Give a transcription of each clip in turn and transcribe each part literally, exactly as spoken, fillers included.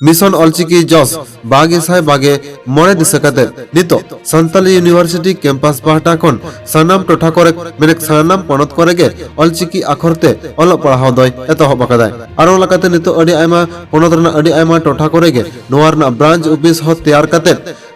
Mission Ol Chiki ᱡᱚᱥ ᱵᱟᱜᱮ ᱥᱟᱭ ᱵᱟᱜᱮ ᱢᱚᱬᱮ ᱫᱤᱥᱟᱹ ᱠᱟᱛᱮ ᱱᱤᱛᱚᱜ ᱥᱟᱱᱛᱟᱞᱤ ᱤᱭᱩᱱᱤᱵᱷᱟᱨᱥᱤᱴᱤ ᱠᱮᱢᱯᱟᱥ ᱯᱟᱦᱴᱟ ᱠᱷᱚᱱ ᱥᱟᱱᱟᱢ ᱴᱚᱴᱷᱟ ᱠᱚᱨᱮ, ᱢᱮᱱᱮᱫ ᱥᱟᱱᱟᱢ ᱯᱚᱱᱚᱛ ᱠᱚᱨᱮ ᱜᱮ ᱚᱞᱪᱤᱠᱤ ᱟᱠᱷᱚᱨ ᱛᱮ ᱚᱞᱚᱜ ᱯᱟᱲᱦᱟᱣ ᱫᱚᱭ ᱮᱛᱚᱦᱚᱵ ᱟᱠᱟᱫᱟᱭ᱾ ᱟᱨ ᱚᱱᱟ ᱞᱮᱠᱟᱛᱮ ᱱᱤᱛᱚᱜ ᱟᱹᱰᱤ ᱟᱭᱢᱟ ᱯᱚᱱᱚᱛ ᱨᱮᱱᱟᱜ ᱟᱹᱰᱤ ᱟᱭᱢᱟ ᱴᱚᱴᱷᱟ ᱠᱚᱨᱮ ᱜᱮ ᱱᱚᱣᱟ ᱨᱮᱱᱟᱜ ᱵᱨᱟᱧᱪ ᱚᱯᱷᱤᱥ ᱦᱚᱸ ᱛᱮᱭᱟᱨ ᱠᱟᱛᱮ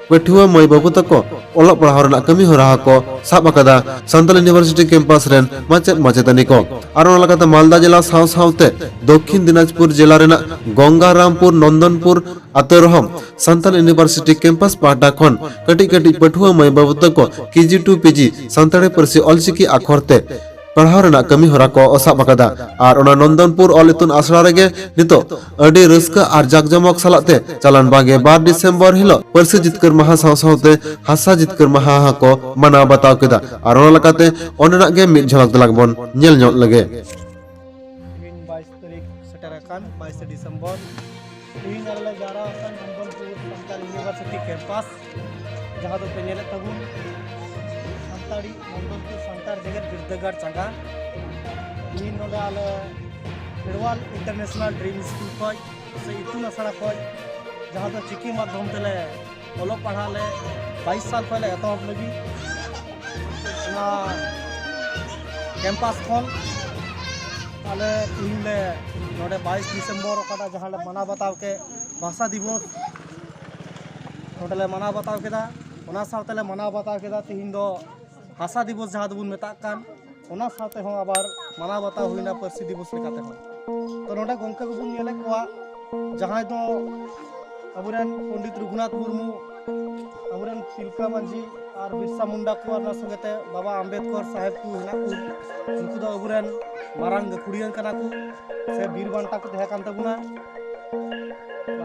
ᱯᱟᱹᱴᱷᱩᱣᱟᱹ ᱢᱟᱹᱭ ᱵᱟᱹᱵᱩ ᱛᱟᱠᱚ ᱚᱞᱚᱜ ᱯᱟᱲᱦᱟᱣ ᱨᱮᱱᱟᱜ ᱠᱟᱹᱢᱤ ᱦᱚᱨᱟ ᱦᱚᱸᱠᱚ ᱥᱟᱵ ᱟᱠᱟᱫᱟ ᱥᱟᱱᱛᱟᱞ ᱤᱭᱩᱱᱤᱵᱷᱟᱨᱥᱤᱴᱤ ᱠᱮᱢᱯᱟᱥ ᱨᱮᱱ ᱢᱟᱪᱮᱫ ᱢᱟᱪᱮᱛᱟᱹᱱᱤ ᱠᱚ᱾ ᱟᱨ ᱚᱱᱟ ᱞᱮᱠᱟᱛᱮ ᱢᱟᱞᱫᱟ ᱡᱮᱞᱟ ᱥᱟᱶ ᱥᱟᱶᱛᱮ ᱫᱚᱠᱠᱷᱤᱱ ᱫᱤᱱᱟᱡᱽᱯᱩᱨ ᱡᱮᱞᱟ ᱨᱮᱱᱟᱜ ᱜᱚᱝᱜᱟᱨᱟᱢᱯᱩᱨ, ᱱᱚᱱᱫᱚᱱᱯᱩᱨ ᱟᱛᱳ ᱨᱮᱦᱚᱸ ᱥᱟᱱᱛᱟᱞ ᱤᱭᱩᱱᱤᱵᱷᱟᱨᱥᱤᱴᱤ ᱠᱮᱢᱯᱟᱥ ᱯᱟᱦᱴᱟ ᱠᱷᱚᱱ ᱠᱟᱹᱴᱤᱡ ᱠᱟᱹᱴᱤᱡ ᱯᱟᱹᱴᱷᱩᱣᱟᱹ ᱢᱟᱹᱭ ᱵᱟᱹᱵᱩ ᱛᱟᱠᱚ ᱠᱮᱡᱤ ᱴᱩ ᱯᱤᱡᱤ ᱥᱟᱱᱛᱟᱲᱤ ᱯᱟᱹᱨᱥᱤ ᱚᱞᱪᱤᱠᱤ ᱟᱠᱷᱚᱨ ᱛᱮ ᱯᱟᱲᱦᱟᱣ ᱨᱮᱱᱟᱜ ᱠᱟᱹᱢᱤ ᱦᱚᱨᱟ ᱠᱚ ᱥᱟᱵ ᱟᱠᱟᱫᱟ᱾ ᱟᱨ ᱚᱱᱟ ᱱᱚᱱᱫᱚᱱᱯᱩᱨ ᱚᱞ ᱤᱛᱩᱱ ᱟᱥᱲᱟ ᱨᱮᱜᱮ ᱱᱤᱛᱚᱜ ᱟᱹᱰᱤ ᱨᱟᱹᱥᱠᱟᱹ ᱟᱨ ᱡᱟᱠᱡᱚᱢᱚᱠ ᱥᱟᱞᱟᱜ ᱛᱮ ᱪᱟᱞᱟᱱ ᱵᱟᱜᱮ ᱵᱟᱨ ᱰᱤᱥᱮᱢᱵᱚᱨ ᱦᱤᱞᱳᱜ ᱯᱟᱹᱨᱥᱤ ᱡᱤᱛᱠᱟᱹᱨ ᱢᱟᱦᱟ ᱥᱟᱶ ᱥᱟᱶᱛᱮ ᱦᱟᱥᱟ ᱡᱤᱛᱠᱟᱹᱨ ᱢᱟᱦᱟ ᱦᱚᱸᱠᱚ ᱢᱟᱱᱟᱣ ᱵᱟᱛᱟᱣ ᱠᱮᱫᱟ᱾ ᱟᱨ ᱚᱱᱟ ᱞᱮᱠᱟᱛᱮ ᱚᱸᱰᱮᱱᱟᱜ ᱜᱮ ᱢᱤᱫ ᱡᱷᱟᱞᱟᱠ ᱫᱮᱞᱟ ᱵᱚᱱ ᱧᱮᱞ ᱧᱚᱜ ᱞᱮᱜᱮ᱾ ᱛᱮᱦᱮᱧ ᱵᱟᱭᱤᱥ ᱛᱟᱹᱨᱤᱠᱷ ᱥᱮᱴᱮᱨ ᱟᱠᱟᱱ, ᱵᱟᱭᱤᱥᱮ ᱰᱤᱥᱮᱢᱵᱚᱨ᱾ ᱛᱮᱦᱮᱧ ᱟᱞᱮ ᱞᱮ ᱡᱟᱣᱨᱟ ᱟᱠᱟᱱ ᱱᱚᱱᱫᱚᱱᱯᱩᱨ ᱥᱟᱱᱛᱟᱲ ᱤᱭᱩᱱᱤᱵᱷᱟᱨᱥᱤᱴᱤ ᱠᱮᱢᱯᱟᱥ, ᱡᱟᱦᱟᱸ ᱫᱚᱯᱮ ᱧᱮᱞᱮᱫ ᱛᱟᱵᱚᱱ ᱥᱟᱱᱛᱟᱲᱤ, ᱱᱚᱱᱫᱚᱱᱯᱩᱨ ᱥᱟᱱᱛᱟᱲ ᱡᱮᱜᱮᱛ ᱵᱤᱨᱫᱟᱹᱜᱟᱲ ᱪᱟᱸᱜᱟ᱾ ᱛᱮᱦᱮᱧ ᱱᱚᱰᱮ ᱟᱞᱮ ᱠᱷᱮᱨᱣᱟᱞ ᱤᱱᱴᱟᱨᱱᱮᱥᱱᱟᱞ ᱰᱨᱤᱢ ᱥᱠᱩᱞ ᱠᱷᱚᱱ ᱥᱮ ᱤᱛᱩᱱ ᱟᱥᱲᱟ ᱠᱷᱚᱱ, ᱡᱟᱦᱟᱸ ᱫᱚ ᱪᱤᱠᱤ ᱢᱟᱫᱽᱫᱷᱚᱢ ᱛᱮᱞᱮ ᱚᱞᱚᱜ ᱯᱟᱲᱦᱟᱜ ᱞᱮ ᱵᱟᱭᱤᱥ ᱥᱟᱞ ᱠᱷᱚᱱ ᱞᱮ ᱮᱛᱚᱦᱚᱵ ᱞᱟᱹᱜᱤᱫ, ᱚᱱᱟ ᱠᱮᱢᱯᱟᱥ ᱠᱷᱚᱱ ᱟᱞᱮ ᱛᱮᱦᱮᱧ ᱞᱮ ᱱᱚᱰᱮ ᱵᱟᱭᱤᱥ ᱰᱤᱥᱮᱢᱵᱚᱨ ᱚᱠᱟᱴᱟᱜ ᱡᱟᱦᱟᱸ ᱞᱮ ᱢᱟᱱᱟᱣ ᱵᱟᱛᱟᱣ ᱠᱮᱫ ᱵᱷᱟᱥᱟ ᱫᱤᱵᱚᱥ, ᱱᱚᱰᱮ ᱞᱮ ᱢᱟᱱᱟᱣ ᱵᱟᱛᱟᱣ ᱠᱮᱫᱟ᱾ ᱚᱱᱟ ᱥᱟᱶᱛᱮ ᱞᱮ ᱢᱟᱱᱟᱣ ᱵᱟᱛᱟᱣ ᱠᱮᱫᱟ ᱛᱮᱦᱮᱧ ᱫᱚ ᱵᱷᱟᱥᱟ ᱫᱤᱵᱚᱥ ᱡᱟᱦᱟᱸ ᱫᱚᱵᱚᱱ ᱢᱮᱛᱟᱜ ᱠᱟᱱ, ᱚᱱᱟ ᱥᱟᱶᱛᱮ ᱦᱚᱸ ᱟᱵᱟᱨ ᱢᱟᱱᱟᱣ ᱵᱟᱛᱟᱣ ᱦᱩᱭᱱᱟ ᱯᱟᱹᱨᱥᱤ ᱫᱤᱵᱚᱥ ᱞᱮᱠᱟᱛᱮ ᱦᱚᱸ᱾ ᱛᱚ ᱱᱚᱰᱮ ᱜᱚᱢᱠᱮ ᱠᱚᱵᱚᱱ ᱧᱮᱞᱮᱫ ᱠᱚᱣᱟ, ᱡᱟᱦᱟᱸᱭ ᱫᱚ ᱟᱵᱚᱨᱮᱱ ᱯᱚᱱᱰᱤᱛ ᱨᱚᱜᱷᱩᱱᱟᱛᱷ ᱢᱩᱨᱢᱩ, ᱟᱵᱚᱨᱮᱱ ᱛᱤᱞᱠᱟᱹ ᱢᱟᱹᱡᱷᱤ ᱟᱨ ᱵᱤᱨᱥᱟ ᱢᱩᱱᱰᱟ ᱠᱚ, ᱚᱱᱟ ᱥᱚᱸᱜᱮ ᱛᱮ ᱵᱟᱵᱟ ᱟᱢᱵᱮᱫᱠᱚᱨ ᱥᱟᱦᱮᱵᱽ ᱠᱚ ᱦᱮᱱᱟᱜ ᱠᱚ, ᱩᱱᱠᱩ ᱫᱚ ᱟᱵᱚᱨᱮᱱ ᱢᱟᱨᱟᱝ ᱜᱟᱹᱠᱷᱩᱲᱤᱭᱟᱹ ᱠᱟᱱᱟ ᱠᱚ, ᱥᱮ ᱵᱤᱨ ᱵᱟᱱᱴᱟ ᱠᱚ ᱛᱟᱦᱮᱸ ᱠᱟᱱ ᱛᱟᱵᱚᱱᱟ᱾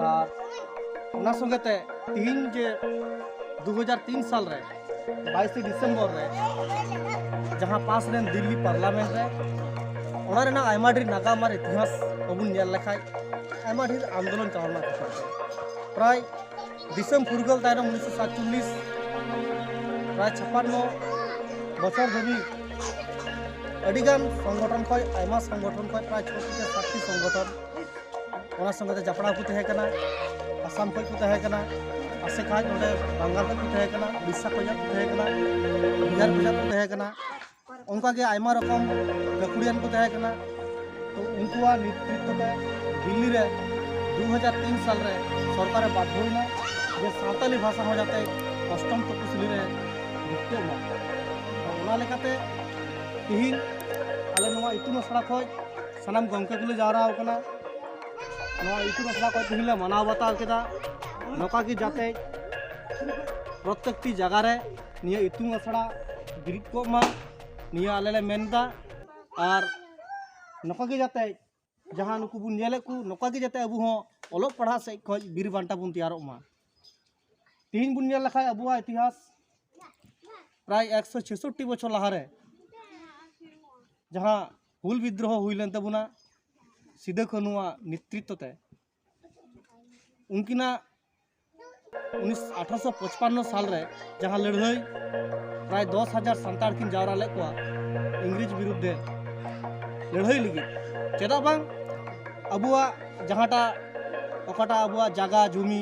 ᱟᱨ ᱚᱱᱟ ᱥᱚᱸᱜᱮ ᱛᱮ ᱛᱤᱦᱤᱧ ᱡᱮ ᱫᱩ ᱦᱟᱡᱟᱨ ᱛᱤᱱ ᱥᱟᱞ ᱨᱮ ᱵᱟᱭᱤᱥᱮ ᱰᱤᱥᱮᱢᱵᱚᱨ ᱨᱮ ᱡᱟᱦᱟᱸ ᱯᱟᱥ ᱞᱮᱱ ᱫᱤᱞᱞᱤ ᱯᱟᱨᱞᱟᱢᱮᱱᱴ ᱨᱮ, ᱚᱱᱟ ᱨᱮᱱᱟᱜ ᱟᱭᱢᱟ ᱰᱷᱮᱨ ᱱᱟᱜᱟᱢ ᱟᱨ ᱤᱛᱤᱦᱟᱥ ᱵᱚᱱ ᱧᱮᱞ ᱞᱮᱠᱷᱟᱡ, ᱟᱭᱢᱟ ᱰᱷᱮᱨ ᱟᱱᱫᱳᱞᱚᱱ ᱪᱟᱞᱟᱣ ᱞᱮᱱᱟ ᱠᱷᱟᱹᱛᱤᱨ ᱛᱮ᱾ ᱯᱨᱟᱭ ᱫᱤᱥᱚᱢ ᱯᱷᱩᱨᱜᱟᱹᱞ ᱛᱟᱭᱱᱚᱢ ᱩᱱᱤᱥᱥᱚ ᱥᱟᱛᱪᱚᱞᱞᱤᱥ ᱯᱨᱟᱭ ᱪᱷᱟᱯᱟᱱᱱᱚ ᱵᱚᱪᱷᱚᱨ ᱫᱷᱟᱹᱵᱤᱡ ᱟᱹᱰᱤᱜᱟᱱ ᱥᱚᱝᱜᱚᱴᱷᱚᱱ ᱠᱷᱚᱱ, ᱟᱭᱢᱟ ᱥᱚᱝᱜᱚᱴᱷᱚᱱ ᱠᱷᱚᱱ ᱯᱨᱟᱭ ᱪᱷᱚ ᱛᱷᱮᱠᱮ ᱥᱟᱛᱴᱤ ᱥᱚᱝᱜᱚᱴᱷᱚᱱ ᱚᱱᱟ ᱥᱚᱸᱜᱮ ᱛᱮ ᱡᱟᱯᱲᱟᱣ ᱠᱚ ᱛᱟᱦᱮᱸ ᱠᱟᱱᱟ᱾ ᱟᱥᱟᱢ ᱠᱷᱚᱱ ᱠᱚ ᱛᱟᱦᱮᱸ ᱠᱟᱱᱟ, ᱟᱥᱮ ᱠᱷᱟᱱ ᱱᱚᱰᱮ ᱵᱟᱝᱜᱟᱞ ᱠᱷᱚᱱ ᱠᱚ ᱛᱟᱦᱮᱸ ᱠᱟᱱᱟ, ᱩᱲᱤᱥᱥᱟ ᱠᱷᱚᱱᱟᱜ ᱠᱚ ᱛᱟᱦᱮᱸ ᱠᱟᱱᱟ, ᱵᱤᱦᱟᱨ ᱠᱷᱚᱱᱟᱜ ᱠᱚ ᱛᱟᱦᱮᱸ ᱠᱟᱱᱟ᱾ ᱚᱱᱠᱟᱜᱮ ᱟᱭᱢᱟ ᱨᱚᱠᱚᱢ ᱜᱟᱹᱠᱷᱩᱲᱤᱭᱟᱱ ᱠᱚ ᱛᱟᱦᱮᱸ ᱠᱟᱱᱟ᱾ ᱛᱚ ᱩᱱᱠᱩᱣᱟᱜ ᱱᱮᱛᱨᱤᱛᱵ ᱛᱮ ᱫᱤᱞᱞᱤ ᱨᱮ ᱫᱩ ᱦᱟᱡᱟᱨ ᱛᱤᱱ ᱥᱟᱞ ᱨᱮ ᱥᱚᱨᱠᱟᱨᱮ ᱵᱟᱫᱽᱫᱷᱚᱭᱮᱱᱟ ᱡᱮ ᱥᱟᱱᱛᱟᱞᱤ ᱵᱷᱟᱥᱟ ᱦᱚᱸ ᱡᱟᱛᱮ ᱚᱥᱴᱚᱢ ᱛᱚᱯᱚᱥᱤᱞᱤ ᱨᱮ ᱵᱷᱩᱠᱛᱚᱜ ᱢᱟ᱾ ᱛᱚ ᱚᱱᱟ ᱞᱮᱠᱟᱛᱮ ᱛᱤᱦᱤᱧ ᱟᱞᱮ ᱱᱚᱣᱟ ᱤᱛᱩᱱ ᱟᱥᱲᱟ ᱠᱷᱚᱱ ᱥᱟᱱᱟᱢ ᱜᱚᱢᱠᱮ ᱠᱚᱞᱮ ᱡᱟᱣᱨᱟ ᱟᱠᱟᱱᱟ᱾ ᱱᱚᱣᱟ ᱤᱛᱩᱱ ᱟᱥᱲᱟ ᱠᱷᱚᱱ ᱛᱤᱦᱤᱧ ᱞᱮ ᱢᱟᱱᱟᱣ ᱵᱟᱛᱟᱣ ᱠᱮᱫᱟ, ᱱᱚᱝᱠᱟ ᱜᱮ ᱡᱟᱛᱮ ᱯᱨᱚᱛᱮᱠᱴᱤ ᱡᱟᱭᱜᱟ ᱨᱮ ᱱᱤᱭᱟᱹ ᱤᱛᱩᱱ ᱟᱥᱲᱟ ᱵᱤᱨᱤᱫ ᱠᱚᱜ ᱢᱟ, ᱱᱤᱭᱟᱹ ᱟᱞᱮ ᱞᱮ ᱢᱮᱱ ᱮᱫᱟ᱾ ᱟᱨ ᱱᱚᱝᱠᱟ ᱜᱮ ᱡᱟᱛᱮ ᱡᱟᱦᱟᱸ ᱱᱩᱠᱩ ᱵᱚᱱ ᱧᱮᱞᱮᱫ ᱠᱚ, ᱱᱚᱝᱠᱟ ᱜᱮ ᱡᱟᱛᱮ ᱟᱵᱚ ᱦᱚᱸ ᱚᱞᱚᱜ ᱯᱟᱲᱦᱟᱜ ᱥᱮᱫ ᱠᱷᱚᱱ ᱵᱤᱨ ᱵᱟᱱᱴᱟ ᱵᱚᱱ ᱛᱮᱭᱟᱨᱚᱜ ᱢᱟ᱾ ᱛᱤᱦᱤᱧ ᱵᱚᱱ ᱧᱮᱞ ᱞᱮᱠᱷᱟᱱ ᱟᱵᱚᱣᱟᱜ ᱤᱛᱤᱦᱟᱥ ᱯᱨᱟᱭ ᱮᱠᱥᱚ ᱪᱷᱮᱥᱚᱴᱴᱤ ᱵᱚᱪᱷᱚᱨ ᱞᱟᱦᱟᱨᱮ ᱡᱟᱦᱟᱸ ᱦᱩᱞ ᱵᱤᱫᱽᱨᱳᱦᱚ ᱦᱩᱭ ᱞᱮᱱ ᱛᱟᱵᱚᱱᱟ ᱥᱤᱫᱩ ᱠᱟᱹᱱᱩᱣᱟᱜ ᱱᱮᱛᱨᱤᱛᱵ ᱛᱮ, ᱩᱱᱠᱤᱱᱟᱜ ᱩᱱᱤᱥ ᱟᱴᱷᱨᱚᱥᱚ ᱯᱚᱪᱯᱟᱱᱱᱚ ᱥᱟᱞ ᱨᱮ ᱡᱟᱦᱟᱸ ᱞᱟᱹᱲᱦᱟᱹᱭ, ᱯᱨᱟᱭ ᱫᱚᱥ ᱦᱟᱡᱟᱨ ᱥᱟᱱᱛᱟᱲ ᱠᱤᱱ ᱡᱟᱣᱨᱟ ᱞᱮᱫ ᱠᱚᱣᱟ ᱤᱝᱨᱮᱡᱽ ᱵᱤᱨᱩᱫᱽᱫᱷᱮ ᱞᱟᱹᱲᱦᱟᱹᱭ ᱞᱟᱹᱜᱤᱫ᱾ ᱪᱮᱫᱟᱜ ᱵᱟᱝ ᱟᱵᱚᱣᱟᱜ ᱡᱟᱦᱟᱸᱴᱟᱜ, ᱚᱠᱟᱴᱟᱜ ᱟᱵᱚᱣᱟᱜ ᱡᱟᱭᱜᱟ ᱡᱩᱢᱤ,